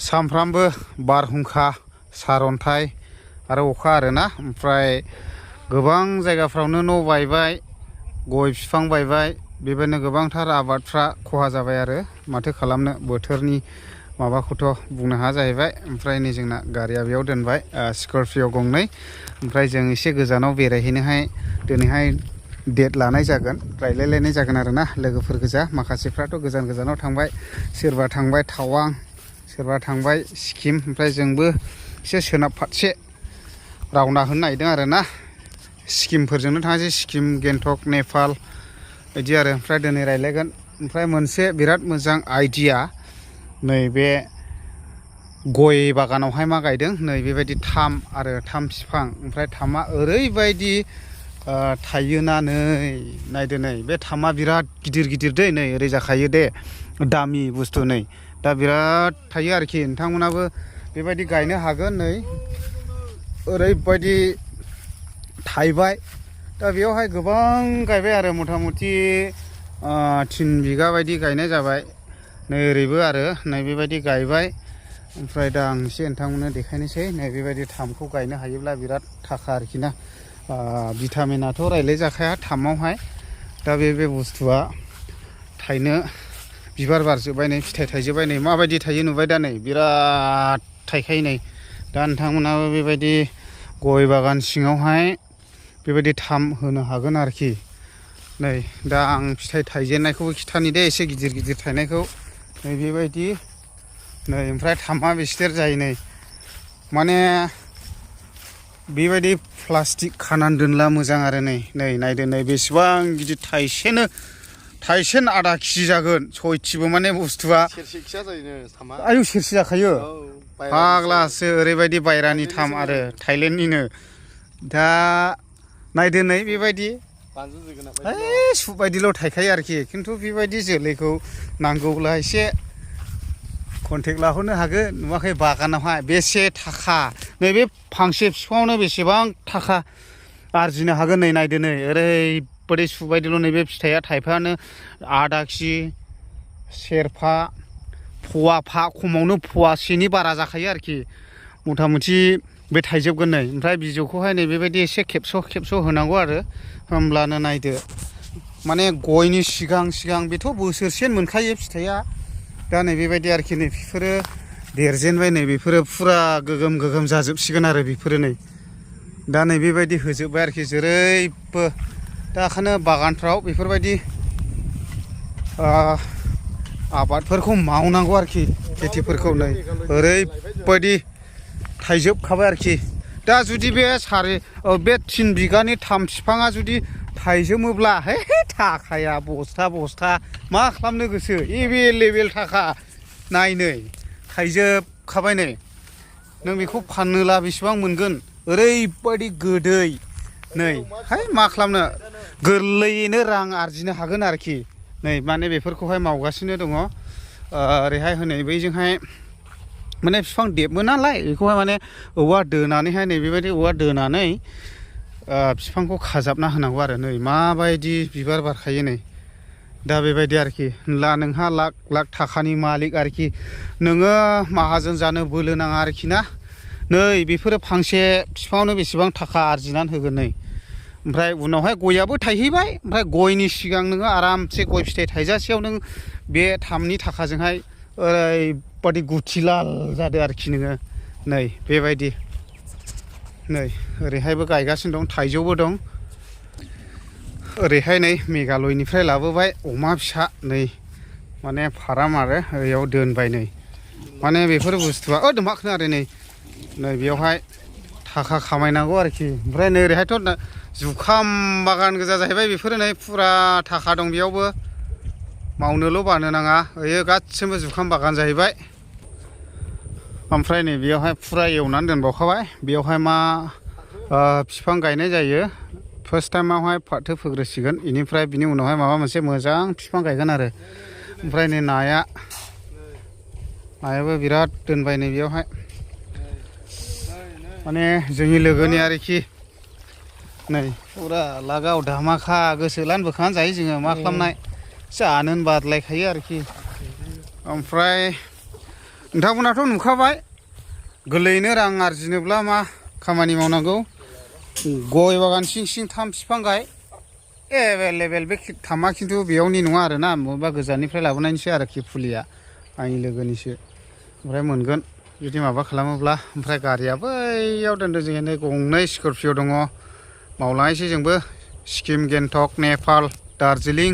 सामफ्रामबो बारहुंखा सारअन्थाइ आरो अखा आरोना ओमफ्राय गोबां जायगाफ्रावनो न' बायबाय गय बिफां बायबाय बेबायदिनो गोबांथार आबादफ्रा खहा जाबाय आरो माथो खालामनो बोथोरनि माबाखौथ' बुंनो हाया जाहैबाय ओमफ्राय नै जोंना गारिया बेयाव दोनबाय स्करपिय' गंनै ओमफ्राय जों एसे गोजानाव बेरायहैनोहाय दिनैहाय डेट लानाय जागोन रायलायलायनाय जागोन आरोना लोगोफोर गोजा माखासेफ्राथ' गोजान गोजानाव थांबाय सोरबा थांबाय टावां सोरबा थांबाय सिक्किम ओमफ्राय जोंबो एसे सोनाब फारसे रावना होनो नागिरदों आरोना सिक्किमफोरजोंनो थाङासै सिक्किम गेंटक नेपाल बिदि आरो ओमफ्राय दिनै रायलायगोन ओमफ्राय मोनसे बिराद मोजां आइडिया नैबे गय बागानावहाय मा गायदों नै बेबायदि थाम बिफां ओमफ्राय थामा ओरैबायदि थायोना नै नायदो नै बे थामा बिराद गिदिर गिदिर दै नै ओरै जाखायो दे दामि बुस्थु नै दा बिराद थायो आरोखि नोंथांमोनाबो बेबायदि गायनो हागोन नै ओरैबायदि थायबाय दा बेयावहाय गोबां गायबाय आरो मथा मथि 3 बिगा बायदि गायनाय जाबाय नै ओरैबो आरो नै बेबायदि गायबाय ओमफ्राय दा आं एसे नोंथांमोननो देखायनोसै नै बेबायदि थामखौ गायनो हायोब्ला बिराद थाखा आरोखि ना भिटामिनाथ' रायलाय जाखाया थामावहाय दा बे बुस्थुआ थायनो बिबार बारजोब्बाय नै फिथाइ थाइजोब्बाय नै माबायदि थायो नुबाय दा नै बिराद थायखायो नै दा नोंथांमोनाबो बेबायदि गय बागान सिङावहाय बेबायदि थाम होनो हागोन आरोखि नै दा आं फिथाइ थाइजेननायखौबो खिथानि दे एसे गिदिर गिदिर थायनायखौ नै बेबायदि नै ओमफ्राय थामा बेसेदेर जायो नै माने बेबायदि प्लास्टिक खानानै दोनला मोजां आरो नै नायदो नै बेसेबां गिदिर थाइसेन आधा केजि जागोन सयथिबो माने बुस्थुआ आयु सेरसे जाखायो फाग्लासो ओरैबायदि बायरानि थाम आरो थाइलेण्डनिनो दा नायदो नै बेबायदि सुबायदिल' थायखायो आरोखि खिन्थु बेबायदि जोलैखौ नांगौब्ला एसे कन्टेक्ट लाहरनो हागोन नुवाखै बागानावहाय बेसे थाखा नैबे फांसे बिफाङावनो बेसेबां थाखा आरजिनो हागोन नै नायदो नै ओरैबायदि सुबायदिल' नैबे फिथाइया थाइफानो आधा केजि सेरफा फवाफा खमावनो फवासेनि बारा जाखायो आरोखि मथा मथि बे थाइजोबगोन नै ओमफ्राय बिजौखौहाय नै बेबायदि एसे खेबस' होनांगौ आरो होमब्लानो नायदो माने गयनि सिगां बेथ' बोसोरसेनो मोनखायो फिथाइया दा नै बेबायदि आरोखि नै बेफोरो देरजेनबाय नै बेफोरो फुरा गोगोम जाजोबसिगोन आरो बेफोरो नै दा नै बेबायदि होजोब्बाय आरोखि जेरैबो दा ओंखायनो बागानफ्राव बेफोरबायदि आबादफोरखौ मावनांगौ आरोखि खेथिफोरखौ नै ओरैबायदि थाइजोबखाबाय आरोखि दा जुदि बे 3 बिगानि 3 बिफाङा जुदि थाइजोबोब्ला है थाखाया बस्था मा खालामनो गोसो एभेलेबेल थाखा नायनै थाइजोबखाबाय नै नों बेखौ फाननोला बेसेबां मोनगोन ओरैबायदि गोदै नै है मा खालामनो गोरलैयैनो रां आरजिनो हागोन आरोखि नै माने बेफोरखौहाय मावगासिनो दङ ओरैहाय हनै बैजोंहाय माने बिफां देबमोन नालाय बेखौहाय माने औवा दोनानैहाय नै बेबायदि औवा दोनानै बिफांखौ खाजाबना होनांगौ आरो नै माबायदि बिबार बारखायो नै दा बेबायदि आरोखि होनब्ला नोंहा लाख थाखानि मालिक आरोखि नोङो माहाजोन जानो बोलो नाङा आरोखि ना नै बेफोरो फांसे बिफाङावनो बेसेबां थाखा आरजिनानै होगोन नै ओमफ्राय उनावहाय गयाबो थायहैबाय ओमफ्राय गयनि सिगां नोङो आरामसे गय फिथाइ थाइजासेयाव नों बे थामनि थाखाजोंहाय ओरैबादि गुथिलाल जादो आरोखि नोङो नै बेबायदि नै ओरैहायबो गायगासिनो दं थाइजौबो दं ओरैहाय नै मेघालयनिफ्राय लाबोबाय अमा फिसा नै माने फाराम आरो ओरैयाव दोनबाय नै माने बेफोर बुस्थुआ दोमाखनो आरो नै बेयावहाय थाखा खामायनांगौ आरोखि ओमफ्राय नै ओरैहायथ' जुखाम बागान गोजा जाहैबाय बेफोरो नै फुरा थाखा दं बेयावबो मावनोल' बानो नाङा ओयो गासिबो जुखाम बागान जाहैबाय ओमफ्राय नै बेयावहाय फुरा एवनानै दोनबावखाबाय बेयावहाय मा बिफां गायनाय जायो फार्स्ट टाइमावहाय फाथो फोग्रोसिगोन बेनिफ्राय बिनि उनावहाय माबा मोनसे मोजां बिफां गायगोन आरो ओमफ्राय नै नायाबो बिराद दोनबाय नै बेयावहाय माने जोंनि लोगोनि आरोखि नै फुरा लागाव धामाखा गोसो लान बोखांनानै जायो जोङो मा खालामनाय जानो बादलायखायो आरोखि ओमफ्राय नोंथांमोनाथ' नुखाबाय गोरलैयैनो रां आरजिनोब्ला मा खामानि मावनांगौ गय बागान सिं सिं 3 बिफां गाय एभेलेबेल बे थामा खिन्थु बेयावनि नङा आरोना बबेबा गोजाननिफ्राय लाबोनायनिसो आरोखि फुलिया आंनि लोगोनिसो ओमफ्राय मोनगोन जुदि माबा खालामोब्ला ओमफ्राय गारिया बैयाव दोनदों जोंहानो गंनै स्करपिय' दङ मावलांनोसै जोंबो सिक्किम गेंटक नेपाल दार्जिलिं